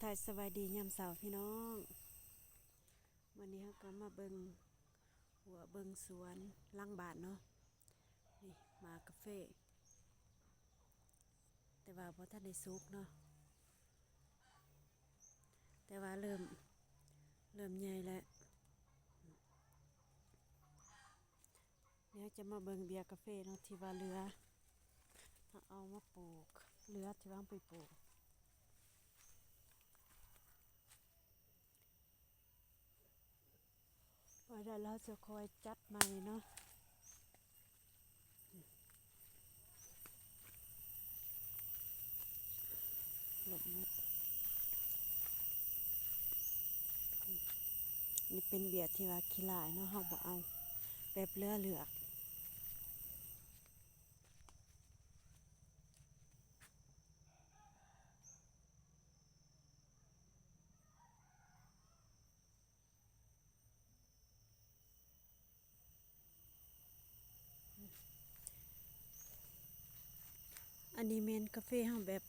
ທາຍສະບາຍດີຍາມເຊົ້າພີ່ນ້ອງ. ມື້ນີ້ເຮົາກໍມາເບິ່ງຮົ້ວເບິ່ງສວນຫຼັງບ້ານເນາະ. ນີ້ໝາກກາເຟ ແຕ່ວ່າບໍ່ທັນໄດ້ສຸກເນາະ, ແຕ່ວ່າເລີ່ມ ເລີ່ມໃຫຍ່ແລ້ວ. ດຽວຈະມາເບິ່ງເບ້ຍກາເຟເນາະ ທີ່ວ່າເຫຼືອ ເຮົາເອົາມາປູກ ເຫຼືອທີ່ວ່າເຮົາໄປປູກ ວ່າແລ້ວເຮົາຈະຄ່ອຍຈັດໃໝ່ເນາະ. ລົບໝົດ. ນີ້ເປັນເບ້ຍທີ່ວ່າຂີ້ຫຼ້າຍເນາະ, ເຮົາບໍ່ເອົາ ແບບເຫຼືອເລືອກ. ອັນນີ້ແມ່ນກາເຟເຮົາ ແບບ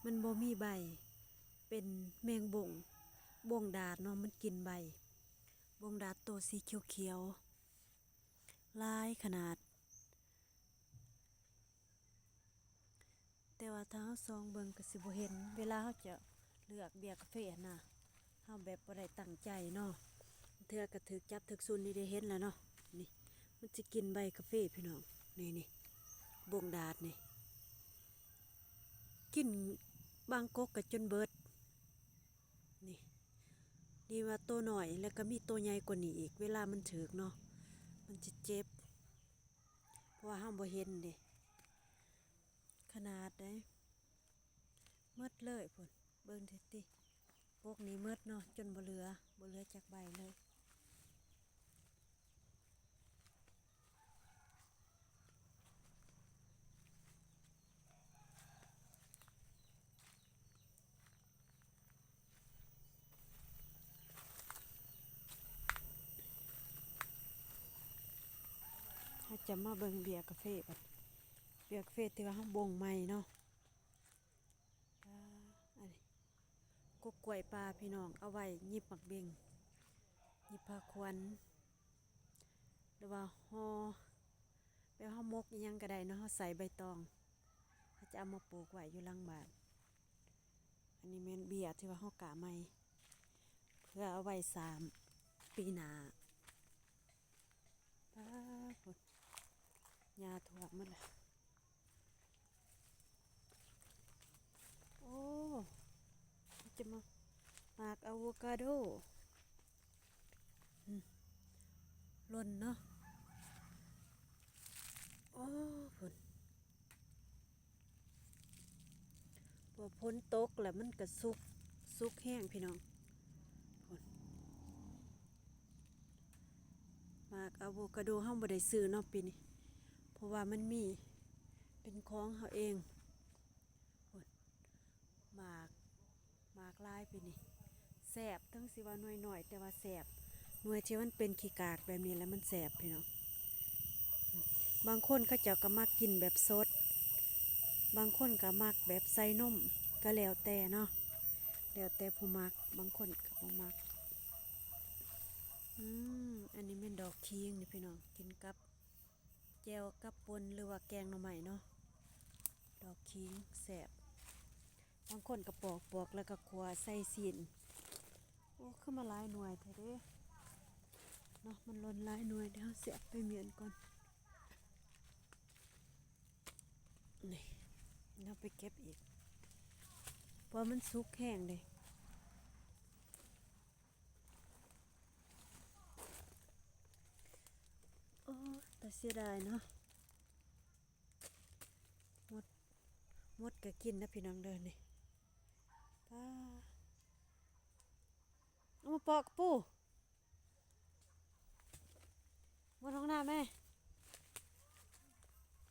ມັນບໍ່ມີໃບ ເປັນແມງບົງ ບົງດາດເນາະ, ມັນກິນໃບ ບົງດາດໂຕສີຂຽວໆ ຫຼາຍຂະໜາດ. ແຕ່ວ່າຖ້າເຮົາສ່ອງເບິ່ງກໍຊິບໍ່ເຫັນ ເວລາເຮົາຈະເລືອກເບ້ຍກາເຟຫັ້ນນະ ເຮົາແບບບໍ່ໄດ້ຕັ້ງໃຈເນາະ, ເທື່ອກໍຖືກຈັບຖືກຊຸນ. ນີ້ໄດ້ເຫັນແລ້ວເນາະ, ນີ້ມັນຊິກິນໃບກາເຟພີ່ນ້ອງ. ນີ້ ນີ້ບົງດາດນີ້ ກິນບາງກົກກໍຈົນເບິດ. ນີ້ ດີວ່າໂຕນ້ອຍ ແລ້ວກໍມີໂຕໃຫຍ່ກວ່ານີ້ອີກ. ເວລາມັນຖືກເນາະ ມັນຈະເຈັບ ເພາະວ່າເຮົາບໍ່ເຫັນເດ້ ຂະໜາດໃດ ໝົດເລີຍພຸ້ນ. ເບິ່ງຕິ ປົກນີ້ໝົດເນາະ ຈົນບໍ່ເຫຼືອ ບໍ່ເຫຼືອຈັກໃບເລີຍ. ເຮົາຈະມາເບິ່ງເບ້ຍກາເຟບັດ, ເບ້ຍກາເຟທີ່ວ່າເຮົາບົ່ງໃໝ່ເນາະ. ອ່າ ອັນນີ້ກົກກ້ວຍປ່າພີ່ນ້ອງ, ເອົາໄວ້ຫຍິບໝາກເບັງ ຫຍິບພາຂວັນ ຫຼືວ່າຫໍ່ ແບບເຮົາໝົກອີ່ຫຍັງກໍໄດ້ເນາະ, ເຮົາໃສ່ໃບຕອງ ເຮົາຈະເອົາມາປູກໄວ້ຢູ່ຫຼັງບ້ານ. ອັນນີ້ແມ່ນເບ້ຍທີ່ວ່າເຮົາກະໃໝ່ ເພື່ອເອົາໄວ້ສາມປີໜ້າ. ປາດ ພຸ້ນ ຫຍ້າຖ້ວມໝົດລະ. ໂອ້ ຈະມາ ໝາກອາໂວກາໂດ ອືມ ຫຼົ່ນເນາະ. ໂອ້ ພຸ້ນ ພໍຝົນຕົກແລ້ວມັນກະສຸກ ສຸກແຮງພີ່ນ້ອງ. ພຸ້ນ ໝາກອາໂວກາໂດເຮົາບໍ່ໄດ້ຊື້ເນາະປີນີ້ ເພາະວ່າມັນມີ ເປັນຂອງເຮົາເອງ. ພຸ້ນ ໝາກ ໝາກຫຼາຍປີນີ້ ແຊບ, ເຖິງຊິວ່າໜ່ວຍນ້ອຍແຕ່ວ່າແຊບ, ໜ່ວຍທີ່ມັນເປັນຂີ້ກາກແບບນີ້ແຫຼະມັນແຊບພີ່ນ້ອງ. ບາງຄົນເຂົາເຈົ້າກໍມັກກິນແບບສົດ, ບາງຄົນກໍມັກແບບໃສ່ນົມ, ກໍແລ້ວແຕ່ເນາະ, ແລ້ວແຕ່ຜູ້ມັກ, ບາງຄົນກໍບໍ່ມັກ. ອືມ ອັນນີ້ແມ່ນດອກຂີງນີ້ພີ່ນ້ອງ, ກິນກັບ ແຈ່ວກັບປົ່ນ ຫຼືວ່າແກງໜໍ່ໄມ້ເນາະ, ດອກຂີງແຊບ. ບາງຄົນກໍປອກໆ ແລ້ວກໍຂົ້ວໃສ່ຊີ້ນ. ໂອ້ ຄືມາຫຼາຍໜ່ວຍແທ້ເດ້ເນາະ, ມັນຫຼົ່ນຫຼາຍໜ່ວຍ. ດຽວເຮົາຊິເອົາໄປມ້ຽນກ່ອນ. ນີ້ ເຮົາໄປເກັບອີກ ເພາະມັນສຸກແຮງເດ້. ໂອ້ ຕາເສຍດາຍເນາະ, ມົດ ມົດກໍກິນນະພີ່ນ້ອງເດີນີ້. ປ້າ ເອົາມາປອກກະປູ. ໝົດຫ້ອງນ້ຳແມ່.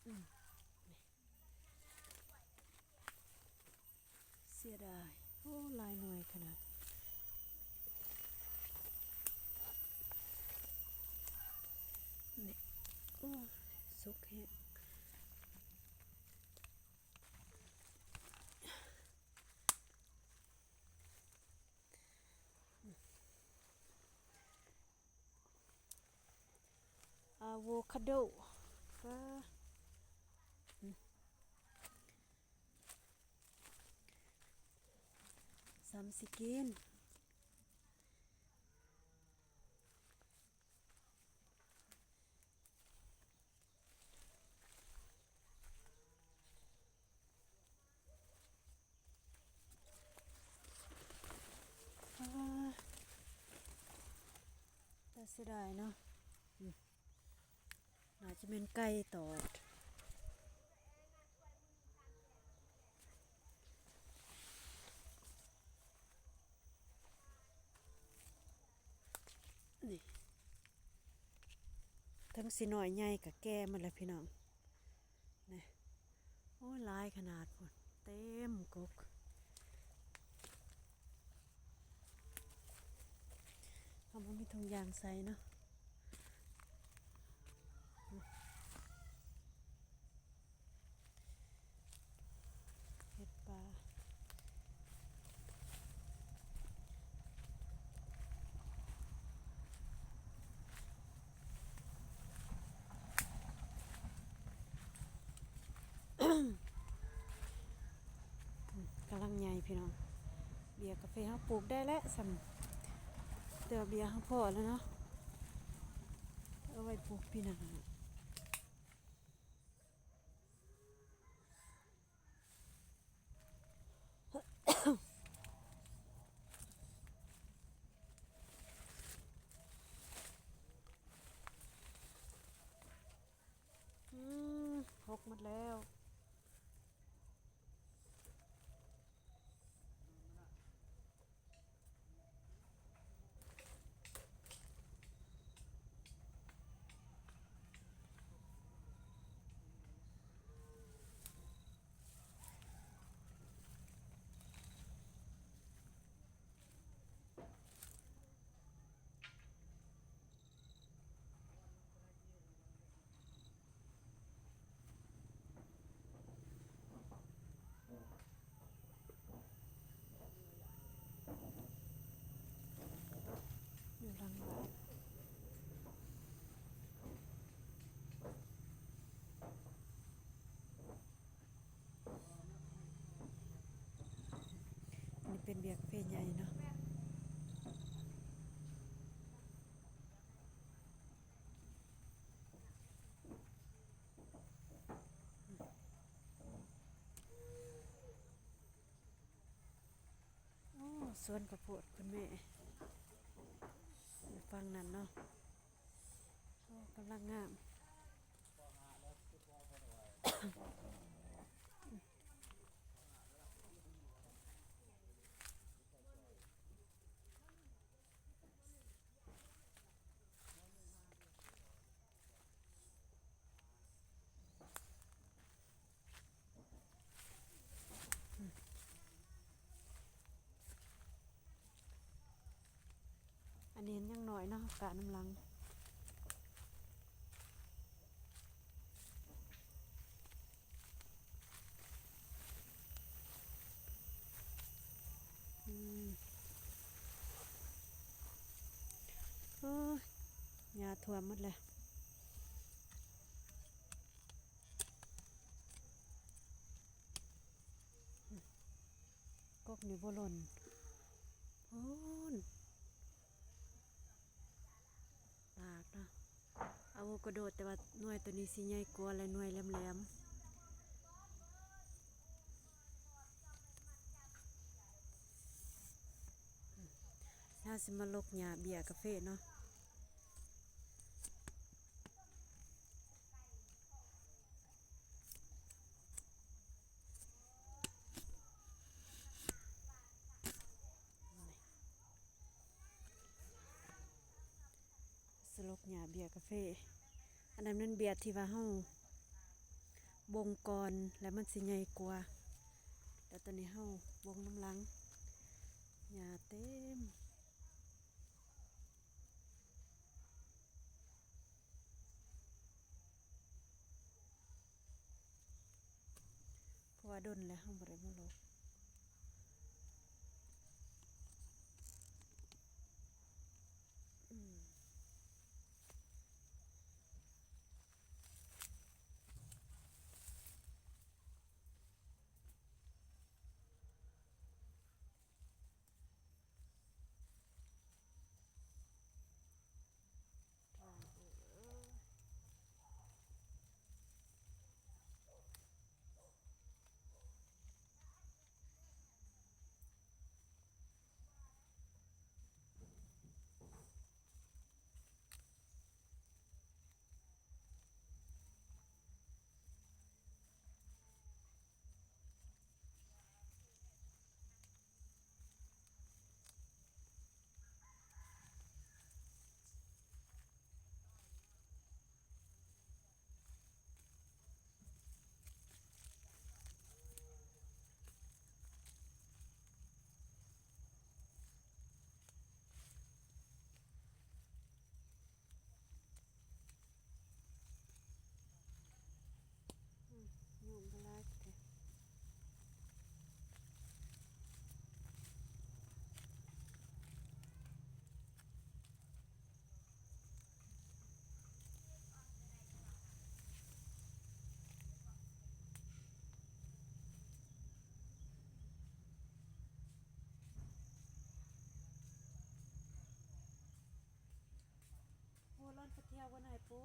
ອືມ ເສຍດາຍ. ໂອ້ ຫຼາຍໜ່ວຍຂະໜາດນີ້. ໂອ້ ສຸກແຮງ. ອາໂວຄາໂດ ປາ ອືມ ສ່ຳຊິກິນ. ອາ ແຕ່ເສຍດາຍເນາະ ອືມ ໜ້າຈະແມ່ນໄກ່ຕອດ. ນີ້ ເຖິງຊິນ້ອຍໃຫຍ່ກະແກ່ໝົດແລ້ວພີ່ນ້ອງ ນີ້ ໂອ້ຍ ຫຼາຍຂະໜາດພຸ້ນ ເຕັມກົກ. ເຮົາບໍ່ມີຖົງຢາງໃສ່ເນາະ ເຫັດປ່າ ກຳລັງໃຫຍ່ພີ່ນ້ອງ. ເບ້ຍກາເຟເຮົາປູກໄດ້ແລ້ວສ່ຳ ແຕ່ວ່າເບ້ຍເຮົາພໍ້ແລ້ວເນາະ ເອົາໄວ້ປູກປີໜ້າ. ອືມ ຫົກໝົດແລ້ວ. ຢູ່ຫຼັງບ້ານ ອັນນີ້ເປັນເບ້ຍກາເຟໃຫຍ່ເນາະ. ໂອ້ ສວນເຂົ້າໂພດຄຸນແມ່ ຢູ່ຝັ່ງນັ້ນເນາະ. ໂອ້ ກຳລັງງາມ. ອັນນີ້ຍັງນ້ອຍເນາະ ກະນຳຫຼັງ. ອືມ ໂອ້ຍ ຫຍ້າຖ້ວມໝົດແລ້ວ. ກົກນີ້ບໍ່ຫຼົ່ນ ໂອ້ນ ຕາກເນາະ ອາໂວກາໂດ ແຕ່ວ່າໜ່ວຍໂຕນີ້ຊິໃຫຍ່ກວ່າ ແລະ ໜ່ວຍແຫຼມໆ. ເຮົາຊິມາລົກຫຍ້າເບ້ຍກາເຟເນາະ. ສະຫຼົກຫຍ້າເບ້ຍກາເຟ ອັນນັ້ນແມ່ນເບ້ຍທີ່ວ່າເຮົາບົ່ງກ່ອນ ແລ້ວມັນຊິໃຫຍ່ກວ່າ ແລ້ວຕອນນີ້ເຮົາບົ່ງນຳຫຼັງ ຫຍ້າເຕັມ. ເພາະວ່າດົນແລ້ວເຮົາບໍ່ໄດ້ມາລົກ ອືມ. ຈ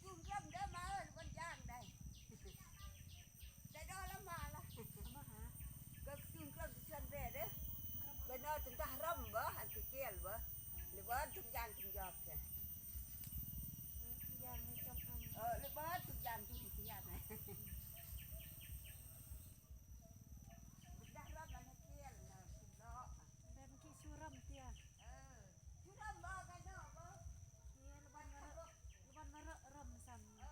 ຸ້ງເຄື່ອງເດີມາເອີ້ນວັນຢ່າງໃດ ໄດ້ດອກລະມາລະ ເອົາມາຫາ ກໍຈຸ້ງເຄື່ອງເຊື່ອນແບເດີ ໄປນອນຈົນຕາຮຳບໍ່ ອັນຕິກຽລບໍ່ ຫຼືວ່າທຸກຢ່າງທຸກຢອກແທ້ ເອີ ທຸກຢ່າງໃຫ້ຈຳເອົາ ເອີ ຫຼືວ່າທຸກຢ່າງທຸກຢ່າງ ຕາຮຳອັນຕິກຽລນະ ຂຶ້ນເນາະ ແບບເມື່ອກີ້ຊູຣຳເຕຍ ເອີ ຊູຣຳບໍ່ ໄກເນາະບໍ່ ເອີ ລະວັນມາເຣ ລະວັນມາເຣ ຣຳຊັ້ນ ເອີ.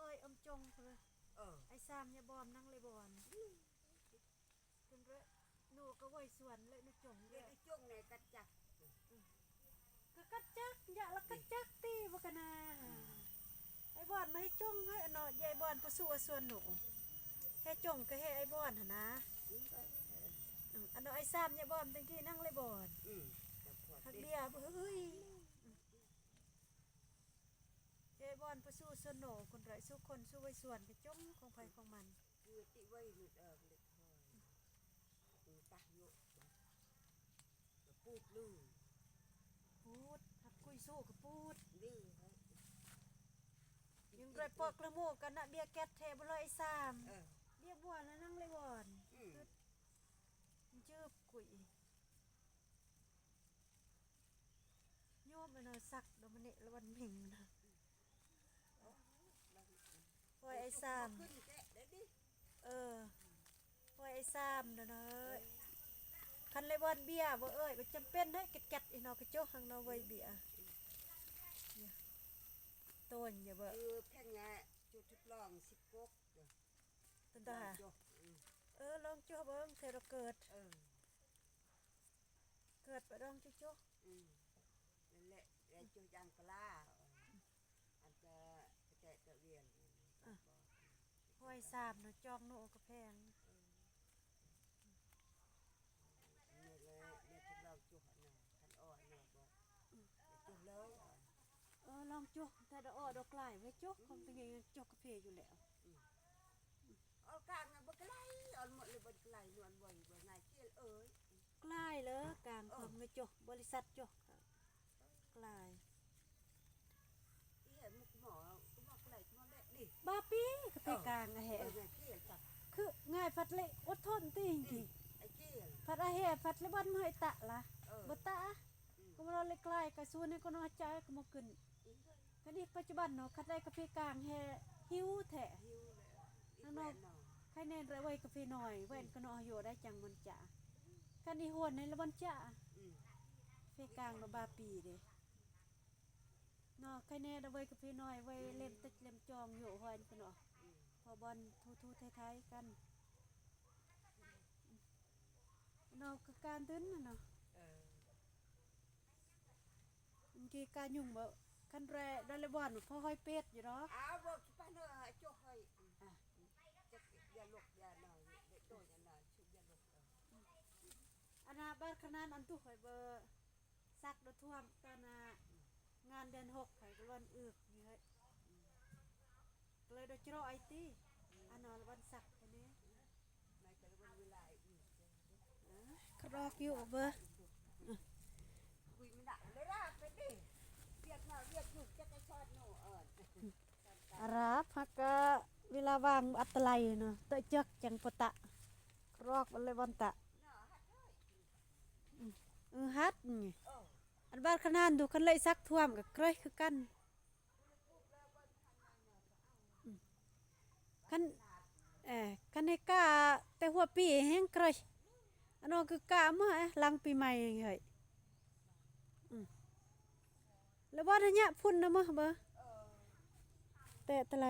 ເອີຍ ອຳຈົ່ງເພິ່ນ ເອີ ໄອ້ຊາມຍາບອມ ນັ່ງເລບອນ ເພິ່ນເລະ ໜູກໍໄວ້ສວນເລະ ໜູຈົ່ງເລະ ເລະ ຈົງໃນກັດຈັກ ກໍກັດຈັກ ຢະລະກັດຈັກຕິ ບໍ່ກະນາ ອືມ ໄອ້ບອນມາເຮັດຈົງໃຫ້ ອັນເນາະ ຍາຍບອນຜູ້ສູ່ສວນໜູ ເຮັດຈົງກໍເຮັດໄອ້ບອນຫັ້ນນາ ອືມ ເອີ ອືມ ອັນເນາະ ໄອ້ຊາມຍາບອມ ແຕ່ກີ້ນັ່ງເລບອນ ອືມ ຮັກເບຍ ເອີຍ ເອີຍ ບອນປະຊູຊົນໂນ ຄົນໄດ້ສູ່ຄົນສູ່ໄວ້ສວນກະຈົ່ງຂອງໃຜຂອງມັນ ຄືຕິໄວ້ໜຶດອອກເລັກນ້ອຍ ອື ຕັກໂຍ ກະປູດລື ປູດ ຮັບກຸຍຊູກະປູດລື ຍັງໄດ້ປອກລະໂມກກັນນະ ເບຍແກັດແທ້ບໍ່ລອຍຊາມ ເອີ ເບຍບົວລະນັ່ງເລວອນ ອື ຈືບກຸຍ ໂຍມອັນນະສັກດອກມະເນລະວັນເພັງນະ ໂອ້ຍ ໄອ້ສາມ ເອີ ໂອ້ຍ ໄອ້ສາມເດີເນາະ ເອີ ຄັນໄລວອນເບຍບໍ່ເອີຍ ບໍ່ຈຳເປັນເດ້ ແກັດໆ ອີເນາະ ກະຈົກຫັ້ນເນາະ ໄວເບຍ ໂຕນຢ່າເບິ່ງ ຄືແພງຍາຈຸດທົດລອງສິບຫົກ ເອີ ລອງຈົກເບິ່ງ ເທື່ອລະເກີດ ເອີ ເກີດປະດອງຈຸກໆ ອື ນັ້ນແຫຼະ ແລະຈຸກຢ່າງກະລາ ອັນກະແຕະຕະວຽນ ອະ ຫ້ອຍສາມນະ ຈອງໂນກະແພງ ເອີ ແມ່ນແຫຼະ ແມ່ນເພິ່ນລອງຈຸກຫັ້ນນະ ຄັນອ່ອນນະ ບໍ່ ອື ຈຸກເລີຍ ເອີ ລອງຈຸກ ແຕ່ດອກອໍດອກຫຼາຍເວີຍ ຈຸກ ຂອງຕົວເອງ ຈຸກກາເຟຢູ່ແລ້ວ ອື ອອກກາງນະບໍ່ໄກ ອອນໝົດເລີຍບໍ່ໄກ ນວນບໍ່ ບໍ່ງ່າຍ ເຈລເອີຍ ກລາຍເລີ ກາງ ເອີ ຂອງເງິນໂຈະ ບໍລິສັດໂຈະ ກລາຍ ອີເຫັນໝໍ ໝໍກລາຍ ໝໍແບບນີ້ ບາປີກະໄປກາງອາແຮ ເອີ ງ່າຍ ຄືງ່າຍ ພັດເລຍອົດທົນຕິ ອື ພັດອາແຮ ພັດເລຍວັນມາໃຫ້ຕະລະ ເອີ ບໍ່ຕະ ອື ກໍມາເລຍກລາຍ ກະຊວນໃຫ້ກະໜໍໃຈກະມາຂຶ້ນ ອື ກະນີ້ປັດຈຸບັນເນາະ ຄັນໄດ້ກາເຟກາງແຮ ຫິວແທ້ ຫິວແລ້ວ ເນາະ ໄຄແນ່ໄວ້ກາເຟນ້ອຍ ໄວ້ກະເນາະ ໂຍໄດ້ຈັ່ງມັນຈະ ຄັນອີ່ຫວນໃນລະບັນຈະ ອື ເຟກາງລະບາປີເດ ເນາະ ໄຄແນ່ດະໄວ້ກາເຟນ້ອຍ ໄວ້ເຫຼັ້ມຕິດເຫຼັ້ມຈອງໂຍຫວນກະເນາະ ອື ພໍບ່ອນທູໆໄທໆກັນ ເນາະ ກະການຕື່ນນະເນາະ ເອີ ມັນກີກາຍຸງບໍ່ ຄັນແຣດອນລະບອນພໍຫອຍເປັດຢູ່ດອກ ອ້າວ ບໍ່ປານເນາະ ຈົກຫອຍ ອະ ຈັກຢ່າຫຼົກຢ່ານອນ ໂດຍນອນ ຊຸຢ່າຫຼົກ ອັນນະ ບາດຂະໜາດອັນຕຸຂ້ອຍບໍ່ ສັກດອກຖ້ວມຕອນນະ ງານເດືອນຫົກຂ້ອຍກະລອນອຶກນີ້ເຮີ້ຍ ກະເລີຍດອກຈະລໍໄອຕິ ອັນນອນລະວັນສັກແຄ່ນີ້ ຄະລອກຢູ່ເບີ ອາລາບ ຫາກະເວລາວ່າງອັດຕະໄລເນາະ ເຕະຈັກຈັ່ງປະຕະ ຄະລອກບັນເລີຍວັນຕະ ອື ອື ຫັດນີ້ ເອີ ອັນບາດຂະໜາດດູ ຄັນເລີຍສັກຖ້ວມກະເຄີຍຄືກັນ ອື ຄັນ ເອີ ຄັນໃຫ້ກະແຕ່ຫົວປີແຮງເຄີຍ ອັນນັ້ນຄືກະມາຫຼັງປີໃໝ່ເຮີ້ຍ ອື ລະບໍ່ໄດ້ຍະພຸ້ນນະມະເບີ ແຕະຕະໄລ